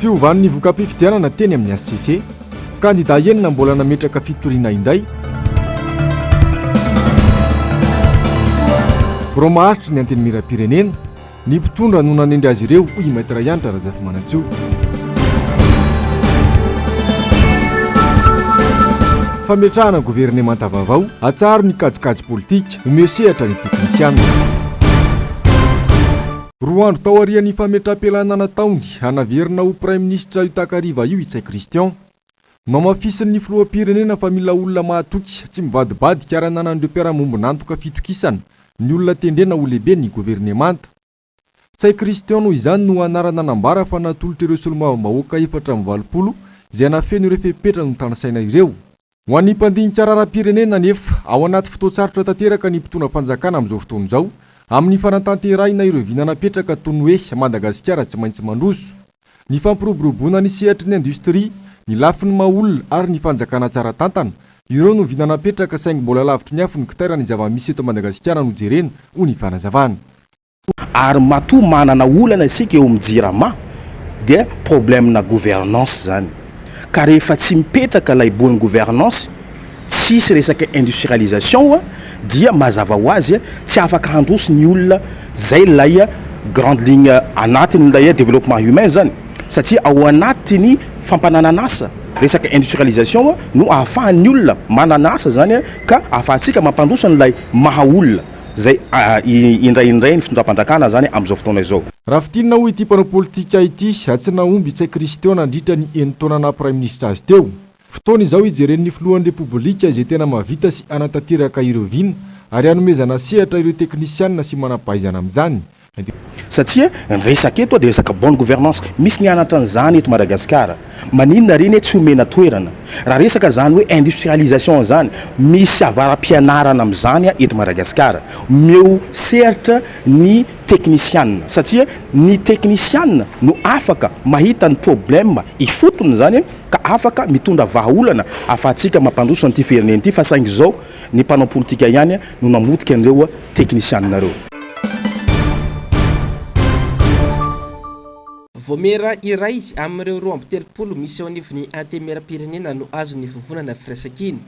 Fiovan'ny voka-pifidianana teny amin'ny HCC, kandida enina mbola nametraka fitoriana indray. Birao maharitry ny Antenimierampirenena, ny mpitondra no nanendry azy ireo, hoy i Maître Hanitra Razafimanantsoa. Fametrahana governemanta vaovao, atsaharo ny kajikajy politika, omeo sehatra ny teknisiana. Roa andro taorian'ny fametraham-pialana nataony, naverina ho praiminisitra io takariva io i Ntsay Christian. Nohamafisin'ny filoham-pirenena fa mila olona mahatoky, tsy mivadibadika ary ananan'ireo mpiara-miombon'antoka fitokisana ny olona tendrena ho lehiben'ny governemanta. Ntsay Christian noho izany no anarana nambara fa natolotr'ireo solombavambahoaka 84 izay nafeno ireo fepetra notanisaina ireo. Ho an'ny mpandinika raharaham-pirenena anefa, ao anaty fotoan-tsarotra tanteraka ny mpitondra fanjakana amin'izao fotoana izao, amin'ny fanatanterahina ireo vina napetraka toy ny hoe Madagasikara tsy maintsy mandroso. Ny fampiroboroboana ny sehatry ny indostria, ny lafiny maha olona ary ny fanjakana tsara tantana, ireo no vina napetraka saingy mbola lavitry ny afo ny kitay raha ny zava-misy eto Madagasikara no jerena, hoy ny fanazavana. Ary matoa manana olana isika eo amin'ny jirama dia problème na gouvernance zany. Ka rehefa tsy mipetraka ilay bonne gouvernance, tsisy resaka industrialisation dia mazava ho azy tsy afaka handroso ny olona, zay ilay grande ligne anatin'ilay développement humain zany satria ao anatin'ny fampananan'asa resaka industrialisation no ahafahan'ny olona manana asa zany ka ahafahantsika mampandroso an'ilay maha olona. Zay indraindray ny fitondram-panjakana zany amin'izao fotoana izao. Raha fintinina hoy ity mpanao politika ity, tsy nahomby i Ntsay Christian nandritra ny enin-taona naha praiminisitra azy teo. Fotoana izao hijeren'ny filohan'ny Repoblika izay tena mahavita sy hanatanteraka ireo vina ary hanomezana sehatra ireo teknisianina sy manam-pahaizana amin'izany. Satria ny resaka eto dia resaka bonne gouvernance. Misy nianatra an'izany eto Madagasikara. Maninona re anie tsy omena toerana? Raha resaka izany hoe industrialisation izany, misy avara-pianarana amin'izany eto Madagasikara. Omeo sehatra ny teknisianina satria ny teknisianina no afaka mahita ny problème ifotony izany ka afaka mitondra vahaolana ahafahantsika mampandroso an'ity firenena ity fa saingy izao ny mpanao politika ihany no namotika an'ireo teknisianina ireo. Vaomiera iray amin'ireo 32 misy eo anivon'ny Antenimierampirenena no azon'ny Vovonana Firaisankina.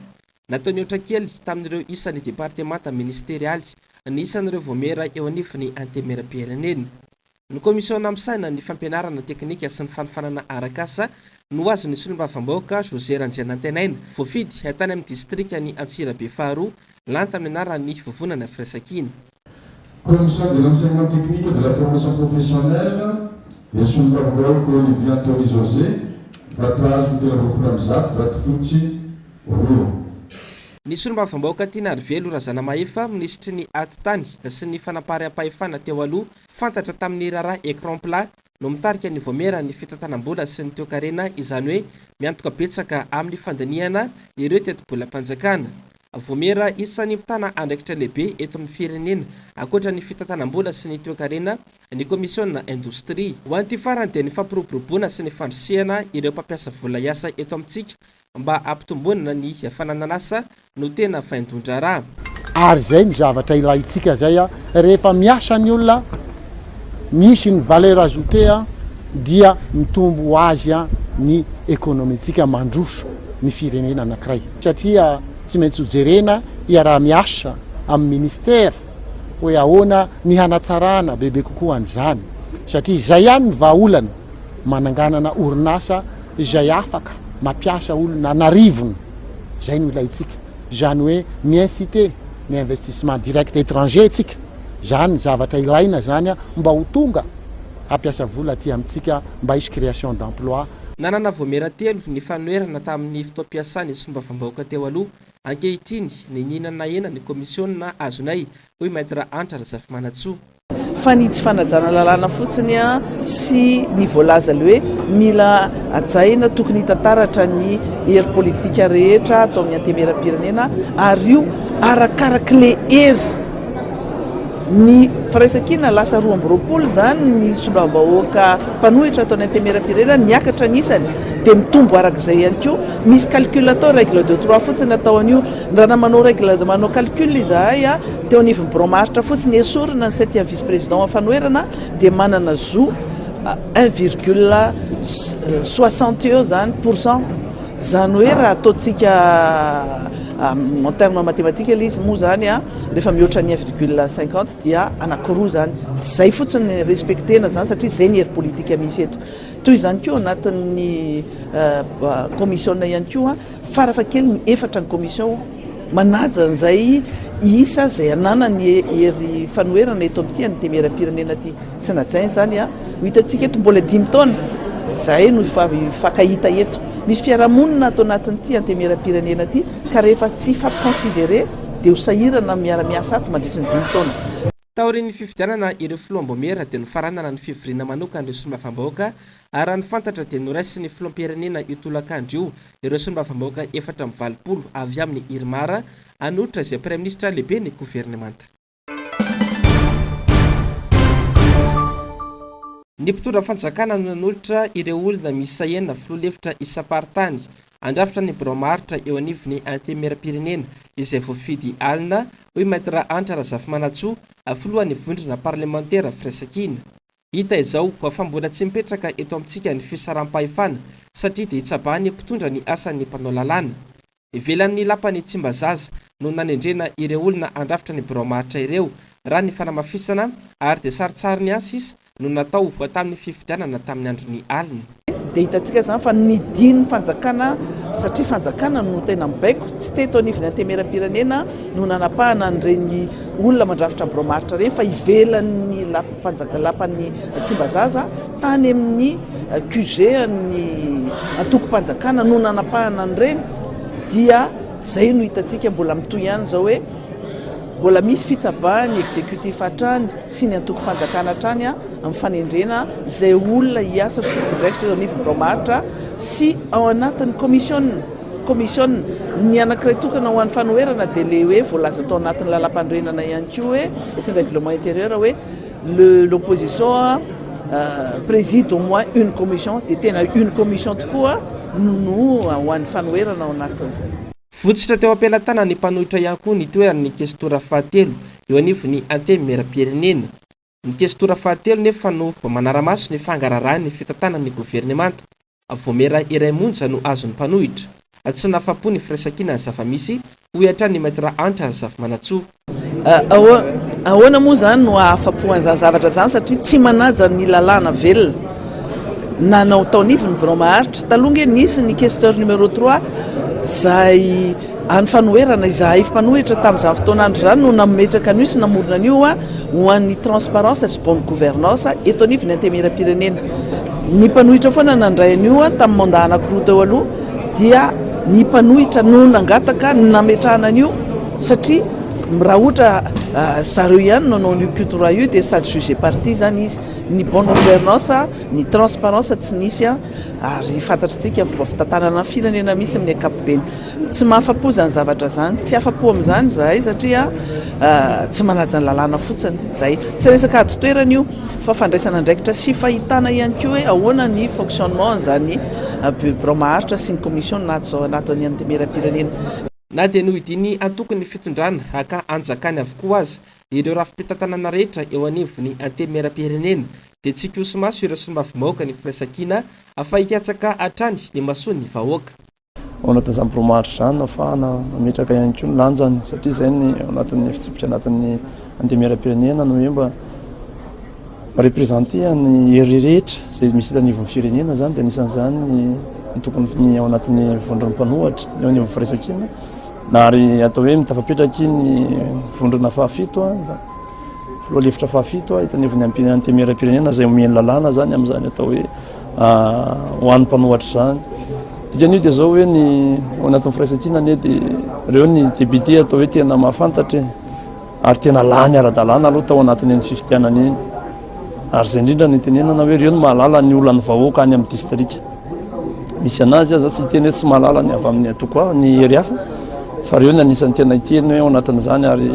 Natao nihoatra kely tamin'ireo isan'ny departemanta ministerialy ny isan'ireo vaomiera eo anivon'ny Antenimierampirenena. Ny Kaomisiona misahana ny fampianarana teknika sy ny fanofanana arak'asa no azon'ny solombavambahoaka José Randrianantenaina, voafidy tany amin'ny distrikan'i Antsirabe faharoa, lany tamin'ny anaran'ny Vovonana Firaisankina. Commission de l'enseignement technique et de la formation professionnelle, dia solombavambahoaka Olivier Anthony José, vato azo 123, vato fotsy roa. Ny solombavambahoaka Tianarivelo Razanamahefa, minisitry ny Atitany sy ny fanampariam-pahefana teo aloha, Fantatra tamin'ny raharaha Ecran plat no mitarika ny Vaomieran'ny fitantanam-bola sy ny toekarena izany hoe miantoka betsaka amin'ny fandinihana ireo tetibolam-panjakana. Vaomiera isan'ny mitana andraikitra lehibe eto amin'ny firenena ankoatra ny fitantanam-bola sy ny toekarena ny Komisiona Indostria. Ho an'ity farany dia ny fampiroboroboana sy ny fandrisihana ireo mpampiasa vola hiasa eto amintsika mba hampitomboana ny fananan'asa no tena vaindohan-draharaha. Ary izay no zavatra ilaintsika izay a, rehefa miasa ny olona, misy ny valeur ajoutée a, dia mitombo ho azy a ny économie-ntsika, mandroso ny firenena anankiray. Satria tsy maintsy ho jerena hiaraha-miasa amin'ny ministère hoe ahoana ny hanatsarana bebe kokoa an'izany, satria izay ihany ny vahaolana, mananganana orinasa izay afaka mampiasa olona an'arivony. Izay no ilaintsika. Izany hoe mi-inciter ny investissement direct étranger tsika. Izany ny zavatra ilaina izany mba ho tonga hampiasa vola aty amintsika mba hisy création d'emploi. Nanana vaomiera telo ny fanoherana tamin'ny fotoam-piasan'ny solombavambahoaka teo aloha. Ankehitriny, niniana nahena ny kaomisiona azonay, hoy Maître Hanitra Razafimanantsoa. Fa ny tsy fanajana lalàna fotsiny sy ny voalaza le hoe mila hajaina, tokony hita taratra ny hery politika rehetra ato amin'ny Antenimierampirenena ary io arakarak'le hery. Ny firaisankina lasa 22 izany ny solombavambahoaka mpanohitra ato amin'ny Antenimierampirenena, niakatra ny isany dia mitombo arak'izay ihany koa. Misy calcul atao, règle de trois fotsiny atao an'io. Raha manao règle, manao calcul izahay teo anivon'ny birao maharitra fotsiny, esorina ny septième vice président amin'ny fanoherana dia manana zo un virgule soixante eo zany pour cent, zany hoe raha ataontsika en terme mathématique ilay izy moa zany a, rehefa mihoatra ny 1,50 dia anankiroa zany. Tsy zay fotsiny respectena zany satria zay ny hery politika misy eto. Toy izany koa anatin'ny commission ihany koa, farafahakeliny efatra ny commission manaja an'izay isa izay ananany hery fanoherana eto amin'ity antenimierampirenena ity. Tsy najaina izany a. Ho hitantsika eto mbola dimy taona izahay no hifankahita eto. Misy fiarahamonina ato anatin'ity antenimierampirenena ity ka rehefa tsy hifampi-considerer dia ho sahirana miara-miasa ato mandritry ny dimy taona. Taorian'ny fifidianana ireo filoham-baomiera dia nofaranana ny fivoriana manokan'ireo solombavambahoaka ary raha ny fantatra dia noraisin'ny filoham-pirenena io tolakandro io ireo solombavambahoaka 84 avy amin'ny Irmar hanolotra izay praiminisitra lehiben'ny governemanta. Ny mpitondra fanjakana no nanolotra ireo olona miisa enina filoha lefitra isam-paritany handrafitra ny birao maharitra eo anivon'ny Antenimierampirenena izay voafidy alina, hoy Maître Hanitra Razafimanantsoa, filohan'ny vondrona parlemantera Firaisankina. Hita izao fa mbola tsy mipetraka eto amintsika ny fisaraham-pahefana satria dia itsabahan'ny mpitondra ny asan'ny mpanao lalàna. Ivelan'ny lapan'i Tsimbazaza no nanendrena ireo olona handrafitra ny birao maharitra ireo, raha ny fanamafisana, ary dia sarintsariny ihany sisa no natao tamin'ny fifidianana tamin'ny andron'ny alina. Dia hitantsika izany fa nidin'ny fanjakana, satria fanjakana no tena mibaiko, tsy teto anivon'ny Antenimierampirenena no nanapahana an'ireny olona mandrafitra ny birao maharitra ireny fa ivelan'ny lapam-panjaka, lapan'i Tsimbazaza, tany amin'ny QG an'ny antokom-panjakana no nanapahana an'ireny, dia izay no hitantsika mbola mitohy ihany izao hoe mbola misy fitsabahan'ny exécutif hatrany sy ny antokom-panjakana hatrany amin'ny fanendrena izay olona hiasa sy tompon'andraikitra eo anivon'ny birao maharitra sy ao anatin'ny komisiona. Komisiona. Ny anankiray tokana ho an'ny fanoherana dia ilay hoe voalaza tao anatin'ny lalàmpanorenana ihany koa hoe sy ny règlement intérieur hoe le l'opposition préside au moins une commission dia tena une commission tokoa no ho an'ny fanoherana ao anatin'izay. Votsotra teo am-pelatanan'ny mpanohitra ihany koa ny toeran'ny kestora fahatelo eo anivon'ny Antenimierampirenena. Ny kestora fahatelo nefa no manara-maso ny fangaraharahan'ny fitantanan'ny governemanta. Vaomiera iray monja no azon'ny mpanohitra. Tsy nahafapo ny firaisankina ny zava-misy, hoy hatrany ny Maître Hanitra Razafimanantsoa. Ahoana moa izany no hahafapo an'izany zavatra izany satria tsy manaja ny lalàna velona nanao tao anivon'ny birao maharitra. Taloha ange nisy ny questeur numéro trois izay an'ny fanoherana, izahay mpanohitra tamin'izany fotoan'andro izany no nametraka an'io sy namorona an'io ho an'ny transparence sy bonne gouvernance eto anivon'ny Antenimierampirenena. Ny mpanohitra foana nandray an'io tamin'ny mandat anankiroa teo aloha dia ny mpanohitra no nangataka ny nametrahana an'io satria raha ohatra zareo ihany no nanao an'io Q3 io dia sady juge et partie izany izy. Ny bonne gouvernance, ny transparence tsy nisy ary fantatr'tsika ny fomba fitantanana ny firenena misy amin'ny ankapobeny. Tsy mahafa-po izany zavatra izany. Tsy afa-po amin'izany izahay satria tsy manaja ny lalàna fotsiny izay. Tsy resaka ady toerana io fa fandraisana andraikitra sy fahitana ihany koa hoe ahoana ny fonctionnement an'izany birao maharitra sy ny commission nato anatin'ny Antenimierampirenena. Na dia nohidian'ny antokon'ny fitondrana ka anjakany avokoa aza ireo rafi-pitantanana rehetra eo anivon'ny Antenimierampirenena dia tsy hikoso-maso ireo solombavambahoaka ny firaisankina fa hikatsaka hatrany ny masoan'ny vahoaka. Ao anatin'izany birao-maharitra izany no ahafahana mametraka ihany koa ny lanjany satria izay ny ao anatin'ny fitsipika anatin'ny Antenimierampirenena no hoe mba mi-représenter ny hery rehetra izay misy eto anivon'ny firenena izany dia anisan'izany ny antokony ny ao anatin'ny vondron'ny mpanohatra eo anivon'ny firaisankina na ary atao hoe mitafapetraka iny vondrona fahafito filoha lefitra fahafito eto anivon'ny Antenimierampirenena izay omen'ny lalàna izany amin'izany atao hoe ho an'ny mpanohatra izany. Dikan'io dia izao hoe ny ao anatin'ny firaisankina anie dia ireo ny député atao hoe tena mahafantatra e, ary tena lany ara-dalàna aloha tao anatin'iny fifidianana iny. Ary izay indrindra no itenenana hoe ireo no mahalala ny olan'ny vahoaka any amin'ny distrika. Misy anazy aza tsy hiteny hoe tsy mahalala ny avy amin'ny antoko hafa, ny hery hafa, fa ireo no anisan'ny tena hiteny hoe ao anatin'izany ary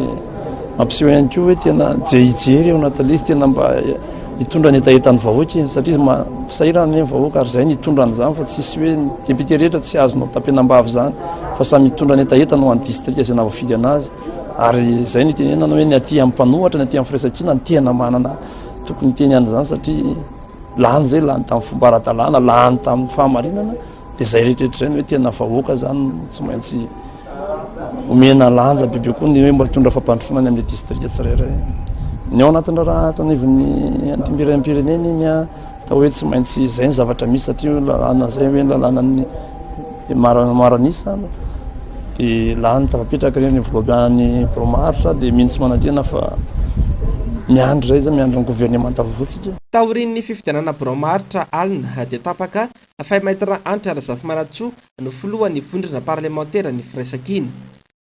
mampiseho ihany koa hoe tena hijery ao anatin'ilay izy, tena mba hitondra ny hetahetan'ny vahoaka izy satria izy sahirana anie ny vahoaka ary izay ny hitondra an'izany fa tsisy hoe ny député rehetra tsy azonao tapenam-bava izany fa samy hitondra ny hetahetany ho an'ny distrika izay nahavoafidy anazy ary izay no itenenana hoe ny aty amin'ny mpanohatra ny aty amin'ny firaisankina ny tena manana tokony hiteny an'izany satria. Lany izay, lany tamin'ny fomba ara-dalàna, lany tamin'ny fahamarinana, dia izay rehetra rehetra izay no hoe tena vahoaka izany no tsy maintsy omena lanja bebe koa ny hoe mba hitondra fampandrosoana any amin'ny distrika tsirairay. Ny ao anatin'ny raharaha ato anivon'ny antenimierampirenena iny an, atao hoe tsy maintsy izay ny zavatra misy satria lalàna izay hoe lalànan'ny maro an'isa dia lany tafapetraka ireny voalohany birao maharitra dia mino sy manantena fa miandry izay izay miandry ny governemanta vaovao tsika. Taorian'ny fifidianana birao maharitra alina dia tapaka fa i Maître Hanitra Razafimanantsoa no filohan'ny vondrona parlemanteran'ny Firaisankina.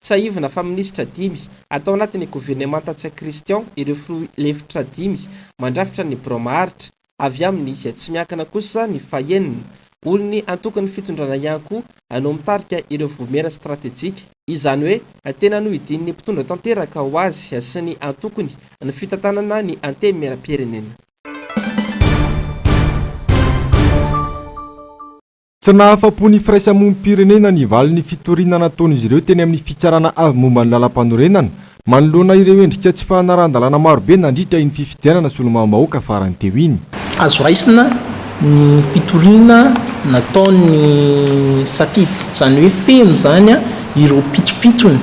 Tsiahivina fa minisitra dimy atao anatin'ny governemanta Ntsay Christian ireo filoha lefitra dimy mandrafitra ny birao maharitra. Avy amin'ny tsy miankina kosa ny fahenina. Olon'ny antokon'ny fitondrana ihany koa no mitarika ireo vomiera stratejika. Izany hoe tena nohidian'ny mpitondra tanteraka ho azy sy ny antokony ny fitantanana ny Antenimierampirenena. Tsy nahafa-po ny firaisamonim-pirenena ny valin'ny fitoriana nataon'izy ireo teny amin'ny Fitsarana Avo momba ny Lalampanorenana manoloana ireo endrika tsy fanarahan-dalàna marobe nandritra iny fifidianana solombavambahoaka farany teo iny. Azo raisina ny fitoriana nataon'ny Safidy, izany hoe feno izany ireo pitsopitsony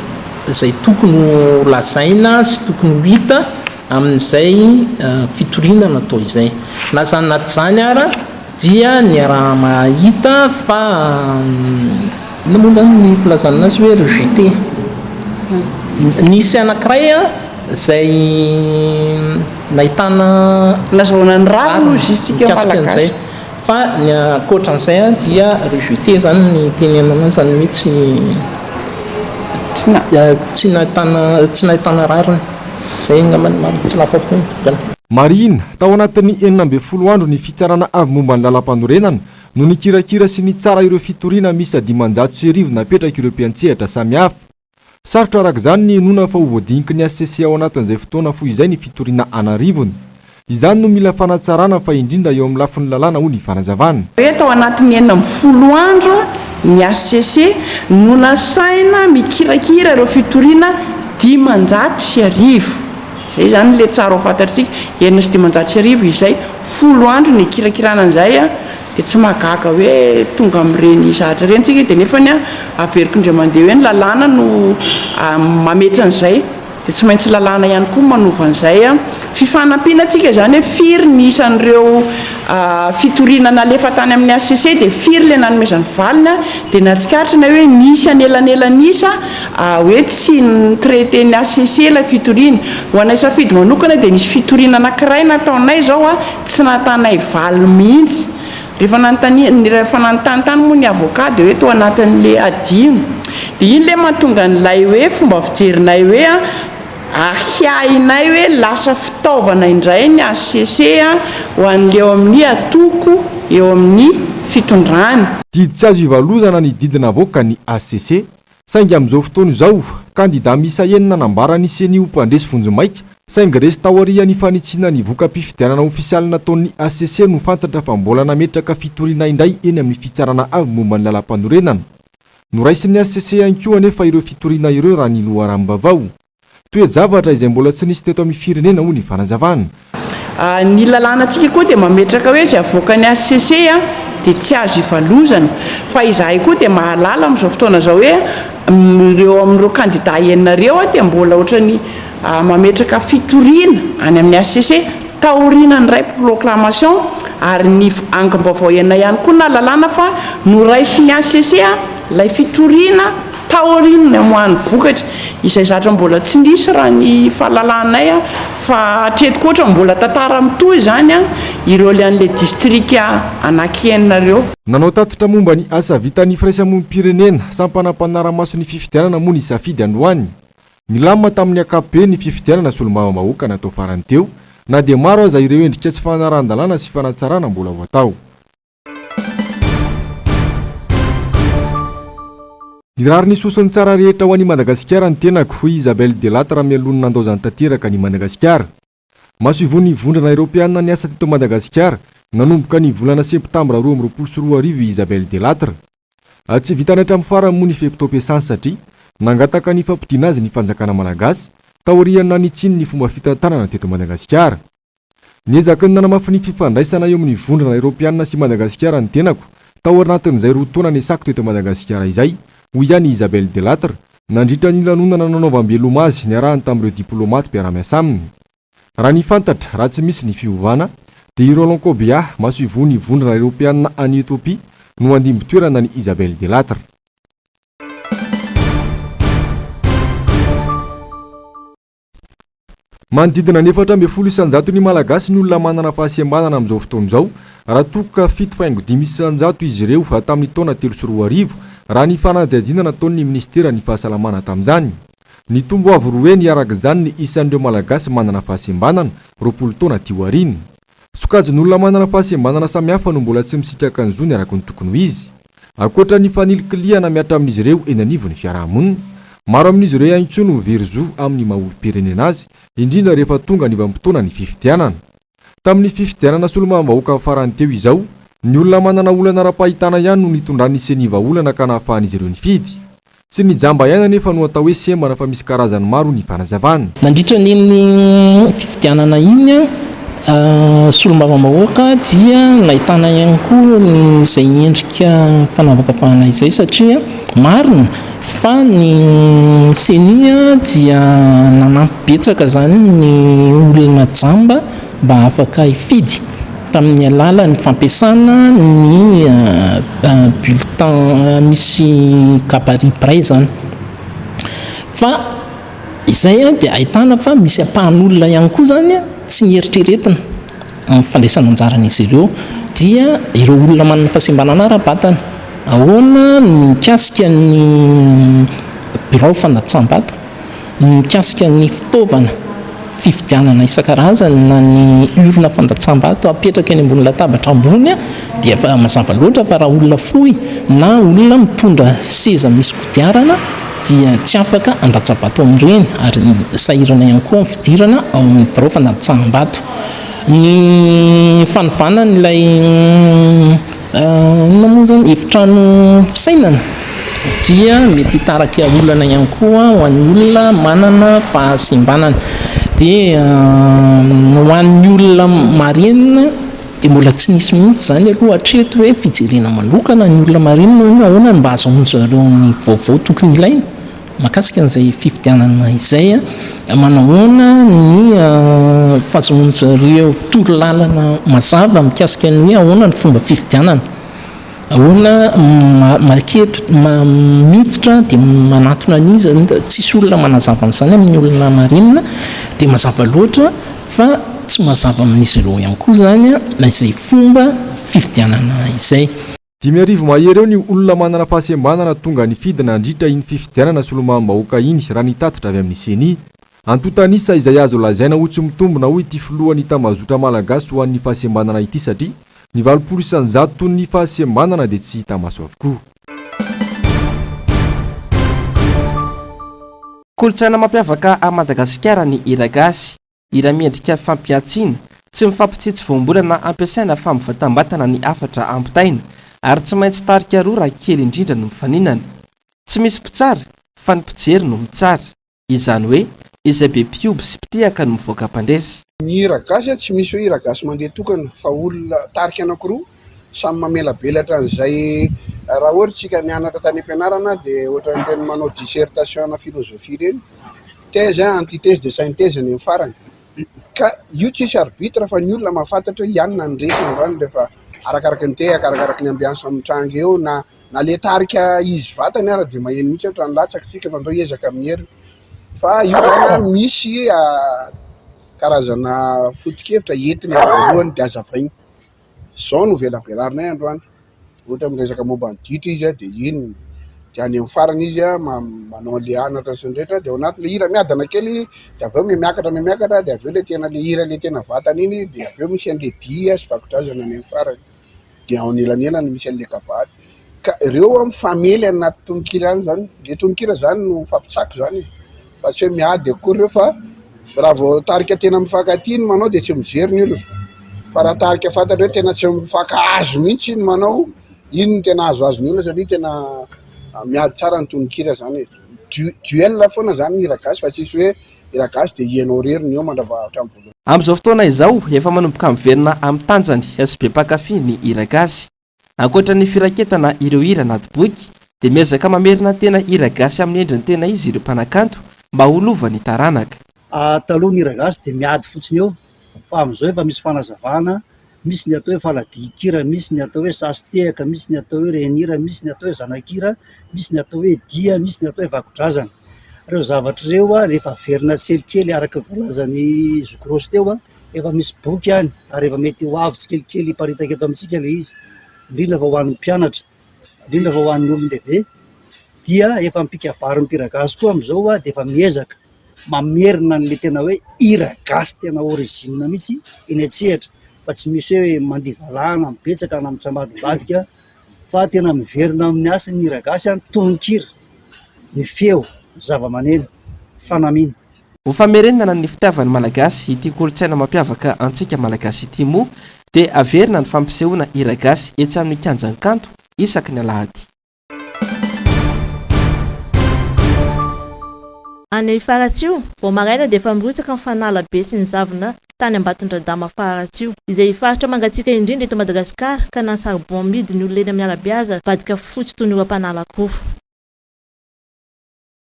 izay tokony ho lazaina sy tokony ho hita amin'izay fitoriana natao izay. Na izany na tsy izany ara Dia niaraha-mahita fa inona moa izany ny filazana azy hoe rejeté. Nisy anankiray izay nahitana Nazahoana ny rariny hozy isika mikasika an'izay. Malagasy. Fa ny ankoatran'izay dia rejeté izany ny itenenana azy, izany hoe tsy Tsy na- tsy nahitana tsy nahitana rariny. Izay angamba ny marina, tsy nahafa-po ny fitondrana. Marihina, tao anatin'ny 16 andro ny Fitsarana Avo momba ny Lalampanorenana no nikirakira sy nitsara ireo fitoriana miisa 1500 napetrak'ireo mpiantsehatra samihafa. Sarotra araka izany ny hinoana fa ho voadiniky ny hcc ao anatin'izay fotoana fohy izay ny fitoriana an'arivony. Izany no mila fanatsarana fa indrindra eo amin'ny lafiny lalàna hoy ny fanazavana. Hoe tao anatin'ny 16 andro ny hcc no nasaina mikirakira ireo fitoriana 1500. Izay izany ilay tsara ho fantatr'isika, 1506 izay folo andro nikirakirana an'izay an, dia tsy mahagaga hoe tonga amin'ireny zavatra ireny isika, dia nefany an, averiko indray mandeha hoe ny lalàna no mametra an'izay, dia tsy maintsy lalàna ihany koa manova an'izay an. Fifanampiana tsika izany hoe firy ny isan'ireo fitoriana nalefa tany amin'ny HCC dia firy ilay nanomezany valiny an, dia nahatsikaritra ny hoe nisy anelanelan'isa hoe tsy ni-traiter-n'ny HCC ilay fitoriana. Ho anay Safidy manokana dia nisy fitoriana anankiray nataonay izao tsy nahatanay valiny mihitsy. Rehefa nanontania, rehefa nanontany tany moa ny avocat dia hoe tao anatin'ilay adino. Dia iny ilay mahatonga an'ilay hoe fomba fijerinay hoe ahiahinay hoe lasa fitaovana indray ny HCC ho an'ilay eo amin'ny antoko eo amin'ny fitondrana. Didy tsy azo ivalozana ny didy navoakan'ny HCC Saingy amin'izao fotoana izao, kandidà miisa enina nambaran'ny Ceni ho mpandresy vonjimaika, saingy resy taorian'ny fanitsiana ny voka-pifidianana ofisialy nataon'ny hcc no fantatra fa mbola nametraka fitoriana indray eny amin'ny Fitsarana Avo momba ny Lalàmpanorenana. Noraisin'ny hcc ihany koa anefa ireo fitoriana ireo raha ny loharanom-baovao. Toe-javatra izay mbola tsy nisy teto amin'ny firenena, hoy ny fanazavana. Ny lalànantsika koa dia mametraka hoe izay avoakan'ny hcc dia tsy azo ivalozana. Fa izahay koa dia mahalala amin'izao fotoana izao hoe ireo amin'ireo kandida enina ireo dia mbola ohatran'ny mametraka fitoriana any amin'ny hcc taorianan'ny iray proclamation ary ny angom-baovao enina ihany koa nahalalana fa noraisin'ny hcc ilay fitoriana Taorian'ny namoahan'ny vokatra, izay zatra mbola tsy nisy raha ny fahalalanay fa hatreto koa ohatra mbola tantara mitohy izany ireo le an'ilay distrika anaky enina ireo. Nanao tatitra momba ny asa vitan'ny firaisamonim-pirenena, sampana mpanara-maso ny fifidianana moa ny safidy androany. Nilamina tamin'ny ankapobeny ny fifidianana solombavambahoaka natao farany teo, na dia maro aza ireo endrika tsy fanarahan-dalàna sy fanatsarana mbola ho atao. Mirary ny soa sy ny tsara rehetra ho an'i Madagasikara ny tenako, hoy i Isabelle Delattre mialoha ny nandaozany tanteraka an'i Madagasikara. Masoivohon'ny Vondrona Eoropeana niasa teto Madagasikara nanomboka ny volana septambra 2022 i Isabelle Delattre. Tsy vitany hatramin'ny farany moa ny fe-potoam-piasany satria nangataka ny fampodiana azy ny fanjakana malagasy taorian'ny nanitsiany ny fomba fitantanana teto Madagasikara. Niezaka ny nanamafy ny fifandraisana eo amin'ny Vondrona Eoropeanina sy Madagasikara ny tenako tao anatin'izay roa taona niasako teto Madagasikara izay, hoy ihany i Isabelle Delattre, nandritra ny lanonana nanaovam-beloma azy niarahany tamin'ireo diplaomaty mpiara-miasa aminy. Raha ny fantatra, raha tsy misy ny fiovana, dia i Roland Kobia, masoivohon'ny Vondrona Eoropeanina any Ethiopia, no handimby toerana an'i Isabelle Delattre. Manodidina ny 14 isan-jaton'ny Malagasy ny olona manana fahasembanana amin'izao fotoana izao, raha toa ka 7,5 isan-jato izy ireo tamin'ny taona 2003, raha ny fanadihadiana nataon'ny minisiteran'ny Fahasalamana tamin'izany. Nitombo avo roa heny araka izany ny isan'ireo Malagasy manana fahasembanana, 20 taona aty aoriana. Sokajin'olona manana fahasembanana samihafa no mbola tsy misitraka ny zony araka ny tokony ho izy. Ankoatra ny fanilikilihana mihatra amin'izy ireo eny anivon'ny fiarahamonina, maro amin'izy ireo ihany koa no very zo amin'ny maha olom-pirenena azy, indrindra rehefa tonga ny vanim-potoanan'ny fifidianana. Tamin'ny fifidianana solombavambahoaka farany teo izao, ny olona manana olana ara-pahitana ihany no nitondran'ny Ceni vahaolana ka nahafahan'izy ireo nifidy. Tsy ny jamba ihany anefa no atao hoe sembana fa misy karazany maro ny fanazavana. Nandritra an'iny fifidianana iny, solombavambahoaka dia nahitana ihany koa ny izay endrika fanavakavahana izay satria marina fa ny Ceni dia nanampy betsaka izany ny olona jamba mba afaka hifidy tamin'ny alalan'ny fampiasana ny bulletin misy gabarit braille izany. Fa izay dia ahitana fa misy ampahan'olona ihany koa izany tsy nieritreretina amin'ny fandraisana anjaran'izy ireo dia ireo olona manana fahasembanana ara-batana. Ahoana ny mikasika ny birao fandatsaham-bato? Ny mikasika ny fitaovana fifidianana isan-karazany na ny urne fandatsaham-bato apetraka eny ambony latabatra ambony dia efa mazava loatra fa raha olona fohy na olona mitondra seza misy kodiarana dia tsy afaka handatsa-bato amin'ireny ary sahirana ihany koa amin'ny fidirana ao amin'ny birao fandatsaham-bato. Ny fanovana an'ilay Inona moa izany? Efitrano fisainana dia mety hitarika olana ihany koa ho an'ny olona manana fahasembanana. Dia ho an'ny olona marenina dia mbola tsy nisy mihitsy izany aloha hatreto hoe fijerena manokana ny olona marenina hoe ahoana no mba ahazoan-dry zareo ny vaovao tokony ilaina. Mahakasika an'izay fifidianana izay, manahoana ny fahazoan-dry zareo torolalana mazava mikasika ny hoe ahoana ny fomba fifidianana? Ahoana maketo, miditra dia manatona an'iza? Tsisy olona manazava an'izany amin'ny olona marenina dia mazava loatra fa tsy mazava amin'izy ireo ihany koa izany izay fomba fifidianana izay. 5000 mahery eo ny olona manana fahasembanana tonga nifidy nandritra iny fifidianana solombavambahoaka iny raha ny tatitra avy amin'ny Ceni. Antontan'isa izay azo lazaina ho tsy mitombina hoy ity filohan'ny tambazotra malagasy ho an'ny fahasembanana ity satria ny 80 isan-jaton'ny fahasembanana dia tsy hita maso avokoa. Kolontsaina mampiavaka an'i Madagasikara ny hira gasy. Hira miendrika fampihantsiana, tsy mifampitsitsy voambolana ampiasaina fa mivantambatana ny hafatra ampitaina, ary tsy maintsy tarika roa raha kely indrindra no mifaninana. Tsy misy mpitsara fa ny mpijery no mitsara. Izany hoe izay be mpioby sy mpitehaka no mivoaka mpandresy. Ny hira gasy tsy misy hoe hira gasy mandeha tokana fa olona tarika anakiroa samy mamelabelatra an'izay raha ohatra tsika nianatra tany am-pianarana dia ohatran'ireny manao dissertation ana philosophie ireny Thèse, antithèse dia synthèse any amin'ny farany. Ka io tsisy arbitre fa ny olona mahafantatra hoe i anona no resy androany rehefa arakaraky ny tehaka, arakaraky ny ambiance mitranga eo na na le tarika izy vatany ara dia maheno mihitsy ohatran'ny latsaka tsika fa ndao hiezaka amin'ny heriny. Fa io zany misy karazana foto-kevitra entiny amin'ny voalohany dia hazavainy. Izao no velabelarinay androany, ohatra miresaka momba ny ditra izy dia iny, dia any amin'ny farany izy manao an'ilay anatra sy ny rehetra, dia ao anatin'ilay hira miadana kely dia avy eo mihamiakatra mihamiakatra dia avy eo ilay tena ilay hira ilay tena vatana iny dia avy eo misy an'ilay dihy sy vakodrazana any amin'ny farany, dia ao anelanelany misy an'ilay kabary. Ka ireo mifamely any anaty tononkira any zany, le tononkira zany no mifampitsako zany e, fa tsy hoe miady akory ireo fa raha vao tarika tena mifankatia ny manao dia tsy mijery ny olona, fa raha tarika fantatra hoe tena tsy mifankahazo mihitsy ny manao, iny no tena azoazon'ny olona satria tena miady tsara ny tononkira zany e, du- duel foana zany ny hira gasy fa tsisy hoe. hiragasy dia ianao irery no eo mandrava hatramin'ny voalohany. Amin'izao fotoana izao, efa manomboka miverina amin'ny tanjany sy be mpankafy ny hiragasy. Ankoatra ny firaketana ireo hira anaty boky, dia miezaka mamerina tena hiragasy amin'ny endriny tena izy ireo mpanakanto mba ho lovan'ny taranaka. Taloha ny hiragasy dia miady fotsiny eo fa amin'izao efa misy fanazavana, misy ny atao hoe faladian-kira, misy ny atao hoe sasitehaka, misy ny atao hoe renihira, misy ny atao hoe zanakira, misy ny atao hoe dia, misy ny atao hoe vakodrazana. Ireo zavatra ireo rehefa averina tsikelikely araka ny voalazan'i Zoky Rossy teo, efa misy boky any ary efa mety ho avy tsikelikely hiparitaka eto amintsika ilay izy, indrindra fa ho an'ny mpianatra, indrindra fa ho an'ny olon-dehibe dia efa mpikabarin'ny mpihira gasy koa amin'izao dia efa miezaka mamerina an'ilay tena hoe hira gasy tena origine mihitsy eny an-tsehatra fa tsy misy hoe mandihy valahana betsaka na mitsambadimbadika fa tena miverina amin'ny hasiny ny hira gasy, ny tononkira, ny feo, ny zavamaneno, fanamiana. Ho famerenana ny fitiavan'ny Malagasy ity kolontsaina mampiavaka antsika Malagasy ity moa dia averina ny fampisehoana hira gasy etsy amin'ny kianjan'ny kanto isaky ny alahady. Any Faratsiho, vao maraina dia efa mirotsaka ny fanala be sy ny zavona tany Ambatondradama Faharatsiho, izay faritra mangatsiaka indrindra eto Madagasikara ka na ny saribon amidy ny olona eny amin'ny arabe aza mivadika fotsy toy ny oram-panala koa.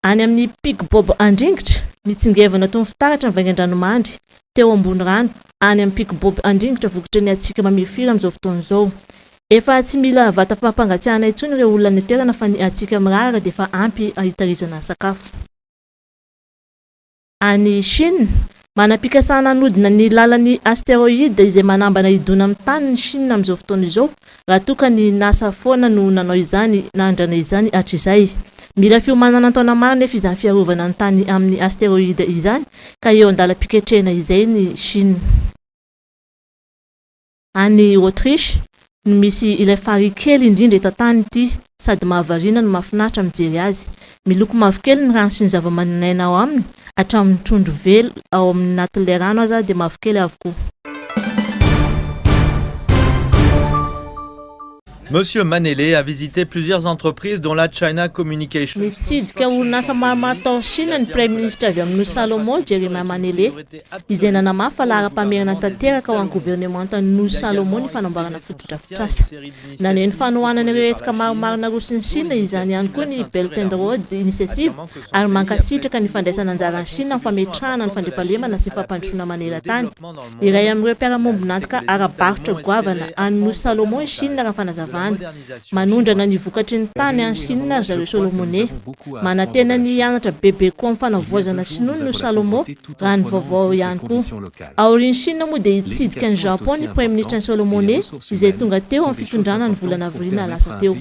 Any amin'ny Pic Bob Andringitra, mitsingevana toy ny fitaratra ny vaingan-dranomandry teo ambony rano any amin'ny Pic Bob Andringitra vokatry ny hatsiaka mamirifiry amin'izao fotoana izao. Efa tsy mila vata fampangatsiahana intsony ireo olona any an-toerana fa ny hatsiaka miraraka dia efa ampy hitahirizana sakafo. Any Chine, manam-pikasana hanodina ny lalan'ny asteroid izay manambana hidona amin'ny tany ny Chine amin'izao fotoana izao, raha toa ka ny NASA foana no nanao izany nandrana izany hatrizay. Mila fiomanana an-taona maro nefa izany fiarovana ny tany amin'ny asteroid izany ka eo an-dalam-piketrehana izay ny Chine. Any Autriche no misy ilay farihy kely indrindra eto an-tany ity, sady mahavariana no mahafinaritra mijery azy. Miloko mavokely ny rano sy ny zavamananaina ao aminy, hatramin'ny trondro velo ao anatin'ilay rano aza dia mavokely avokoa. Monsieur Manele a visité plusieurs entreprises dont la China Communications. Nitsidika orinasa maromaro tao Shina ny Praiminisitra avy amin'ny Nosy Salomon, Jeremiah Manele, izay nanamafy fa laharam-pahamehana tanteraka ho an'ny governemantan'ny Nosy Salomon ny fanamboarana fotodrafitrasa. Naneho ny fanohanany ireo hetsika maromaro naroson'i Shina izany ihany koa ny Belt and Road Initiative ary mankasitraka ny fandraisana anjaran'i Shina amin'ny fametrahana ny fandriampahalemana sy ny fampandrosoana maneran-tany. Iray amin'ireo mpiara-mombon'antoka ara-barotra goavana any Nosy Salomon i Shina raha ny fanazavany. Manondrana ny vokatry ny tany any Shina ry zareo Solomoney. Manantena ny hianatra bebe koa amin'ny fanavaozana sinoa ny Nosy Salomon, raha ny vaovao ihany koa. Aorian'i Shina moa dia hitsidika an'i Japon ny Praiminisitran'i Solomoney izay tonga teo amin'ny fitondrana ny volana avril lasa teo.